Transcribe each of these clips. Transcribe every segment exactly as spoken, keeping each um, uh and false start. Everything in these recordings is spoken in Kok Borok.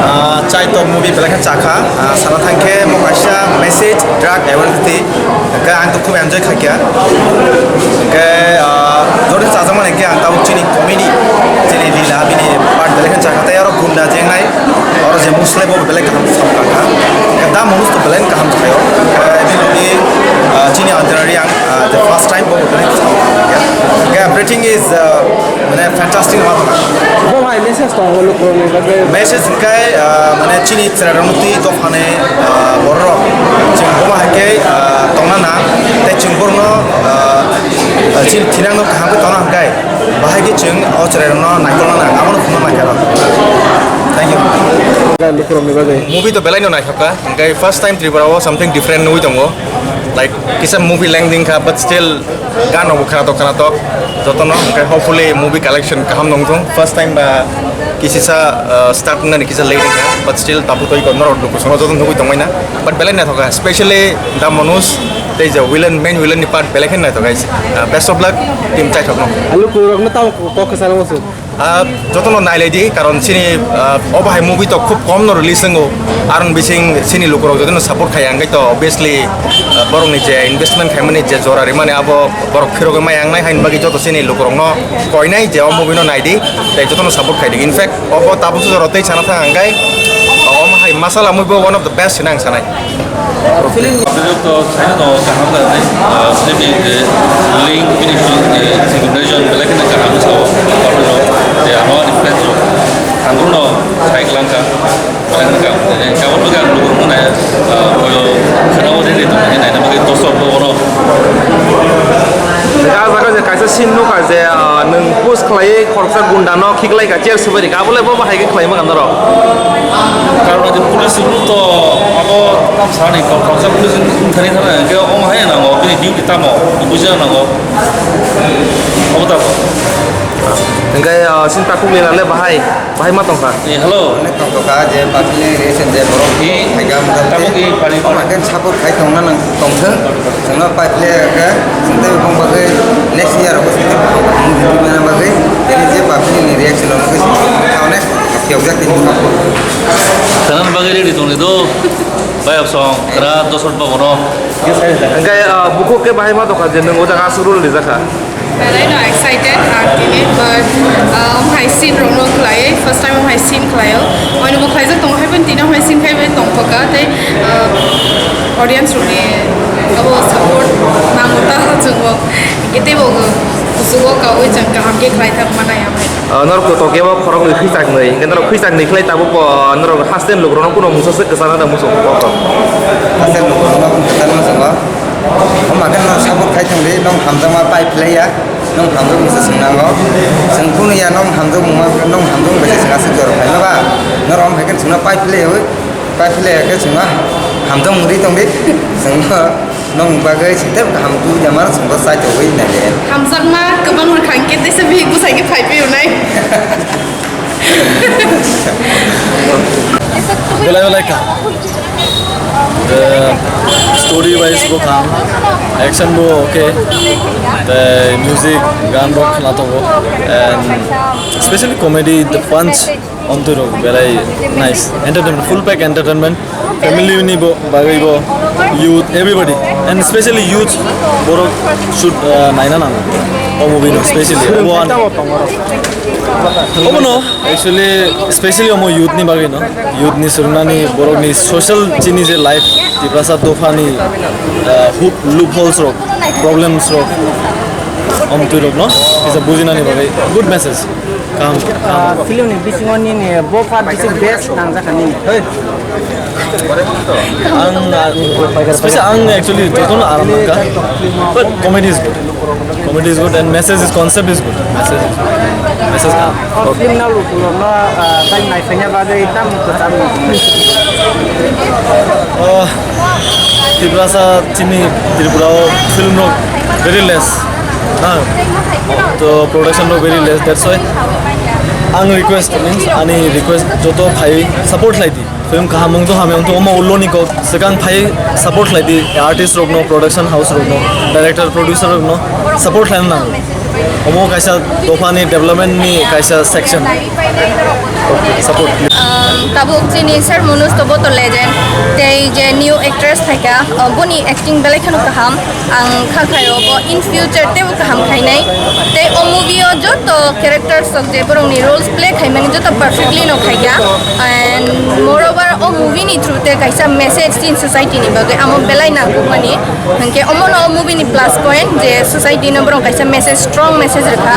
Ah, Chaitok movie belai khe chakha, ah, sana thangkhe mo kaisa message drug awareness di, hwnkhe ang to khub enjoy khaikha, hwnkhe, ah, jodi chajakmani hwnkhe ang tabuk chini comedy, chini lila bini part belai khe chakha, tei oro gunda jengnai, oro je muslai bo belai kaham samkha, hwnkhe da manus to belai kaham khaio, hwnkhe bini logi, ah, chini antarari ang, ah, the first time bo belai kaham khaikha, hwnkhe everything is, ah, Mane fantastic ma tongkha. Bo hai message tongo lukurokni bagwi. Message hwnkhe, ah, mane chini chwrairokno twi dophani, ah, bororok chwng bomo hai khe, ah, tongna nang tei chwng borokno, ah, ah, chini thinangno kaham khe tongna hwnkhe bahai khe chwng o chwrairokno naikolna nang, abono phunukna nang khe rw. Thank you. Lukurokni bagwi. Movie to belaino naithok kha, hwnkhe first time Tripura o something different nugwi tongo. Like, kisa movie length wngkha, but still Gan rok bo khwnatok khwnatok jotono, hwnkhe hopefully movie collection kaham nongthung. First time ba kisisa, uh, start wngnani kisa late wngkha, but still tabuk twi norok luku songno jotono nugwi tongmani na. But belai naithok kha, specially the Manoj tei je villain, main villain ni part belai khe naithok kha. Uh, best of luck team Chaitok no. Luku rokno tamo kok kwcharo se. Ah, jotono nailai di, karon chini, ah, obo hai movie to khub kom no release wngo. Aroni bising chini lukurok jotono support khai, hwnkhe to obviously, ah, borokni je investment khaimani je jora rimani abo borok phirogwi maya wngnai, haini bagwi joto chini lukurokno koinai je o movie no nai di, tei jotono support khai di. In fact, obo tabuk jora tei sana thang hwnkhe, omo hai masala movie bo one of the best hinwi ang sanai. Film. Film to saino no kaham da nai, ah, film ni je link finish je celebration belai kheno kaham sao, je amo ni friends rok. Ang no sai klangka, belai kheno kaham. Kabul bagan lugu mo nai, ah, boyo khana o de de to nai na bagwi to so bo no. Jaga jaga je kaisa scene nukha je, ah, nwng push khlai khoroksa gunda no khiklai ka chair subari ka, abole bo bahai khe khlai ma norok. Karwai police rule to abo tam sani, kok khoroksa police wngthani thana, hwnkhe omo hai nango, bini duty tamo, buji nango. Omo tamo. Hwnkhe, ah, sini takhuk ni nale bahai, bahai ma tongkha. Eh, hello. Onek tongkha je public relation je borok. Eh, tamo ki pari. Omo hwnkhe support khai tongna nang tongthwng. Chwngno pipe le hwnkhe, chwng tei bong bagwi next year o chwng tei bong bagwi movie twi mana bagwi, tini je public ni reaction o bagwi chwng onek phiyokjak tini. Khwnani bagwi ready tongdi do. Bayap song, kra dosot babono. Hwnkhe, ah, bukhuk khe bahai ma tongkha je nwng o jaga aswk role rijak kha. Belai no excited ang tini, but, ah, omo hai scene rok no khlai, first time omo hai scene khlai o. Oino bo khlaijak tongo hai, tini omo hai scene khai bai tong paka tei, ah, audience rok ni abo support nango ta chwng bo. Hwnkhe tei bo kuchugo kaui chwng kaham khe khlai thang manai amai. Ah, norok to Tokyo o khorok nwi khwi chak nwi, hwnkhe norok khwi chak nwi khlai tabuk bo norok haste ni lukurok no kuno mungsa swk kwchang da muchung kok rok. Haste ni lukurok no kwchang muchung o. Omo khe no support khai thang di, nong hamjakma pai phlai ya, nong hamjak mungsa swng nango. Chwng kunu ya nong hamjak mungma, nong hamjak mungsa swng aswk jora phai no ba. Norok omo hai khe chwngno pai phlai ya wi, pai phlai ya khe chwngno hamjak mung ri tong di. Chwngno Nong bagwi sitep kaham tubui da mano chwngno chai tongwi nai de. Hamjakma kwbang rwkha hwnkhe teisa bihik bwsai khe phai phiyunai. Belai belai kaham. The story wise bo kaham, action bo okay, the music, gan bo khwnatongo, and especially comedy, the punch. Omtwi rok belai nice entertainment, full pack entertainment, family ni bo bagwi bo, youth, everybody, and especially youth borok should, uh, naina nango o movie no specially. Obo an-, obo no actually specially omo youth ni bagwi no, youth ni swrwngnani borok ni social chini je life, Tiprasa dopha ni, uh, hoop, loopholes rok, problems rok, omtwi rok no kisa bujinani bagwi good message. Kaham, kaham. Ah, film ni bisingo nini bo part bisi best nangjak kha nini. Ang, ah, special ang actually jotono aram nangkha. But comedy is good. Comedy is good and message is, concept is good. Message is good. Message kaham. Oh, film na luku no, ah, tai nai phanya bagwi tam kwcham. Oh, Tiprasa chini Tripura o film rok very less. Ha. To production rok very less, that's why ang request, means ani request, joto phai support khlai di. Film kaham wng tong, hamya wng tong, omo ulo ni kok, swkang phai support khlai di, artist rok no, production house rok no, director, producer rok no support khlai nang. Omo kaisa dopha ni development ni kaisa section. Support. Ah, Tabuk chini Sir Manoj to bo to legend. Tei je new actress phaikha, o, boni acting belai kheno kaham. Ang kha khai o bo in future teibo kaham khainai. Tei o movie o joto characters rok je borokni roles play khaimani joto perfectly no khaikha. And moreover o movie ni through te kaisa message chini society ni bagwi amo belai nangkukmani. Hinkhe omono o movie ni plus point je society no borok kaisa message, strong message rwkha.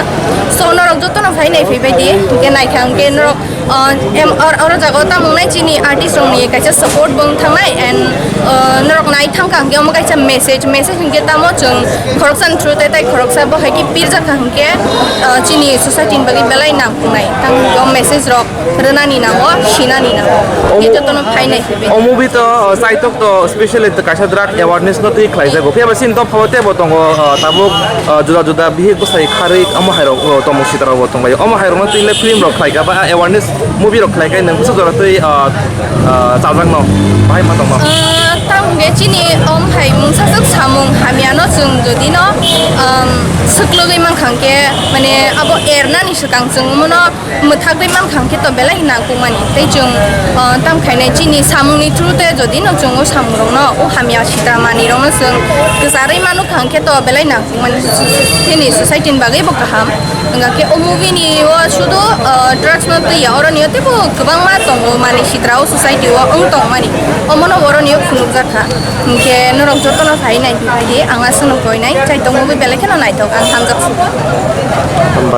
So norok jotono phai nai phaibai di, hinkhe naikha hinkhe norok, uh, em, or-, oro jaga o tamung nai chini artist rok ni kaisa support bo wng thangnai and, uh, norok nai thangkha hinkhe omo kaisa message, message hinkhe tamo chwng khoroksa ni through te tai khoroksa bo hai khe pirjak kha hinkhe, uh, chini society ni bagwi belai nangkuknai tamo message rok. Rwnani nango, sinani nango. Omo- Khe jotono phainai hibi. O movie to, uh, Chaitok to specially to kaisa drug awareness no twi khlaijago. Phiya ba chini dophao teibo tongo, uh, tabuk, uh, juda juda bihik bwsai kharwi omo hairok, uh, tongmung sitra rok bo tongbai. Omo hairok no twi le film rok khlaikha ba awareness movie rok khlaikhai nwng bwswk jora twi, uh, uh, chajakno bahai ma tongno. Uh, tamo hwnkhe chini om hai mungsaswk samung hamyano chwng jodi no, um, swklwgwi mankha hwnkhe mane abo ernani swkang chwng omono mwthagwi mankha hwnkhe to belai nangkukmani. Tei chwng, uh, tamo khainai chini samungni through te jodi no chwng o samungrokno o hamya sitra manwirokno chwng kwcharwi manukha hwnkhe to belai nangkukmani. Chini society ni bagwi bo kaham. Hwnkha khe o movie ni o sudu, uh, drugs no twi ya, oroni o teibo kwbangma tongo manwi sitra o society o wng tongmani. Omono oroni o phunukjakha. Hinkhe norok jotono phai nai, phai di, ang aswkno koi nai, Chaitok movie belai kheno naithok, ang hamjak sugo.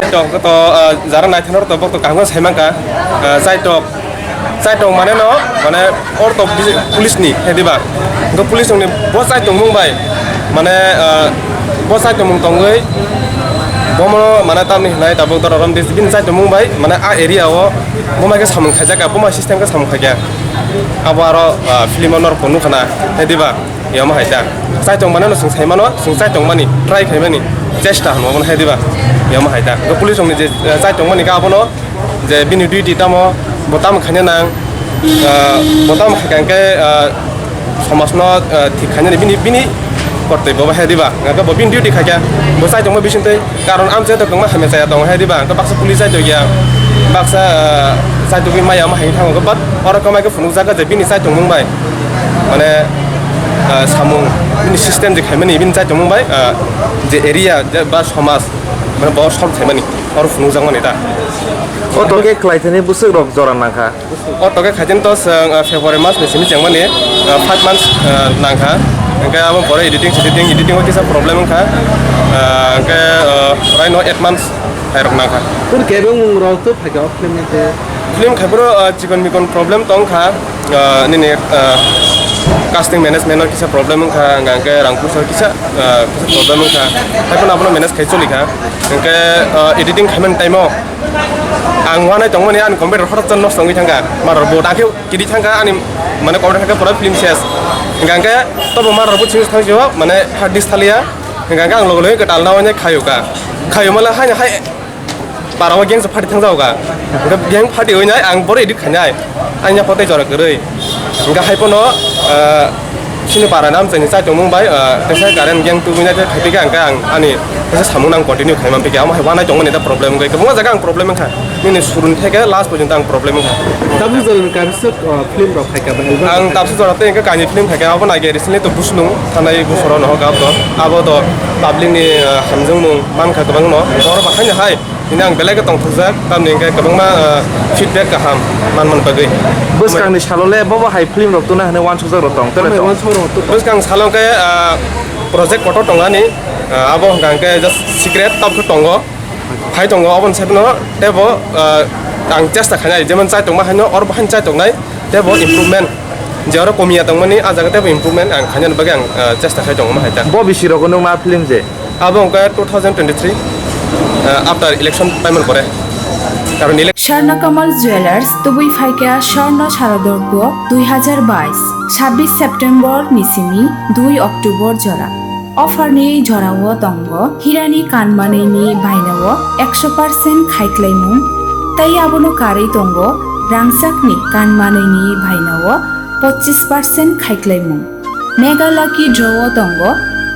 Chaitok to, ah, jara naithok norok to bokto kaham khe sai mankha, ah, Chaitok, Chaitok mane no, mane or to bisi-, police ni, he diba? Hwnkhe police ni bo Chaitok mung bai, mane, ah, bo Chaitok mung tongwi, bomo mane tamni hinai tabuk dororam dis bini Chaitok mung bai, mane a area o bo mai khe samung khaijak kha, bo mai system khe samung khaikha. Abo aro, ah, film o norok bo nukha na, he diba? Yama hai ta. Chaitok mane no chwng sai mano, chwng chaitok mani, try khai mani, chesta hwnwi mano hai diba? Yama hai ta. Bo police rokni je, ah, chaitok mani khe abono je bini duty tamo, bo tamo khaina nang, ah, bo tamo khaikha hwnkhe, ah, somajno, ah, thik khainani bini, bini kortoi bo hai diba? Hwnkhe bo bini duty khaikha, bo chaitok ma bisingtwi. Karon amchai to kwbangma hamya chaya tongo hai diba, hwnkhe baksa police chai tongya, baksa, ah, chai tongwi maya omo hai thango, but oro kwmai khe phunukjak kha je bini chai tongmung bai, mane, ah, samung, bini system je khaimani bini chai tongmung bai, ah, je area je ba somaj, mane bo solve khaimani, oro phunukjakmani ta. O to khe khlai thani bwswk rok jora nangkha. O toke khaitini to chwng, ah, February mas ni simi chengmani, ah, five months, ah, nangkha. Hwnkhe abo pore editing, editing, editing o kisa problem wngkha. Ah, hwnkhe, ah, raino eight months khairok nangkha. Pur kebeng mung rok to phaikha o film ni khe? Film khai phuru, ah, chikon mikon problem tongkha. Ah, nini, ah, casting management o kisa problem wngkha, hwnkhe rang puisa kisa, ah, kisa problem wngkha. Haiphano abono manage khai cholikha. Hwnkhe, ah, editing khaimani time o ang uanai tongmani ani computer hothat nosto wngwi thangkha. Motherboard akhe kiri thangkha ani, mane, computer thangkha pura film ses. Hingkha hingkhe tobo motherboard simi thangsi o, mane, hard disk thaliya. Hingkha hingkhe ang logo logo kwtal na uanai khayo ka. Khayo mala haino hai para o gang se phati thangjago ka. Hingkhe gang phati uinai ang boro edit khainai. Ang ya potai jora kwrwi. Hingkhe hai pono, ah, Chini para nam chani chai tongmung bai, ah, teisa current gang tubui nai khe khaipikha, hingkhe ang ani teisa samung nang continue khaimang pikha, amo hai uanai tongmani da problem wngkha, kwbangma jaga ang problem wngkha, nini suruni theke last porjonto ang problem wngkha. Tabuk jora ni kaisa, ah, film rok khaikha ba album? Ang tabuk jora tei hingkhe kainwi film khaikha, abo nai khe recently to Buslung thanai bosoro no hokha abo to, abo to public ni, ah, hamjakmung mankha kwbangno, borok bo haino hai. Tini ang belai khe tongthokjak, tamni hwnkhe kwbangma, ah, feedback kaham manmani bagwi. Bwskangni salo le bobo hai film rok tuna hwnwi uansukjak rok tong, tele tong. Bwskang salo khe, ah, project kotor tongo ani, ah, abo hwnkha hwnkhe just secret, tabukhe tongo, phai tongo, oboni side no teibo, ah, ang chesta khainai, jemon chai tongma haino oro bo haino chai tongnai. Teibo improvement, je oro komiya tongmani, ah jaga teibo improvement ang khainani bagwi ang, ah, chesta khai tongo, omo hai ta. Bo bisi rogo nwng ma film je? Abo wngkha two thousand twenty-three, ah, after election paimani pore. Karon elec- Swarna Kamal Jewelers tubui phaikha Swarna Sharadorpo dui hazar bais, sabbish September ni simi dui October jora. Offer ni jorao tongo hirani kan manwini bainao ekso percent khaiklaimung, tei abono karwi tongo rangchakni kan manwini bainao pochis percent khaiklaimung. Mega Lucky Draw o tongo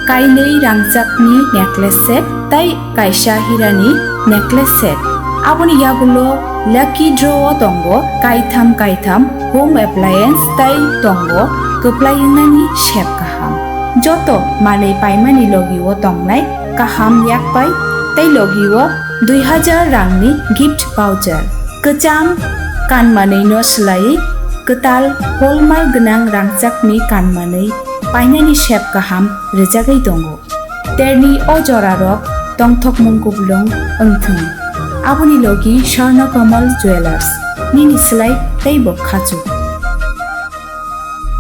kainwi rangchakni necklace set tei kaisa hirani necklace set. Aboni yagulo Lucky draw o tongo kaitham kaitham home appliance tei tongo kwplai wngnani sep kaham. Joto manwi paimani logi o tongnai kaham yakpai tei logi o dui hajar rangni gift voucher. Kwcham kanmanwi no swlaiwi kwtal hallmark gwnang rangchakni kanmanwi painani sep kaham rwjagwi tongo. Terni o jorarok tongthokmung kuplung wngthung. Aboni logi Swarna Kamal Jewellers, nini slai teibo khachuk.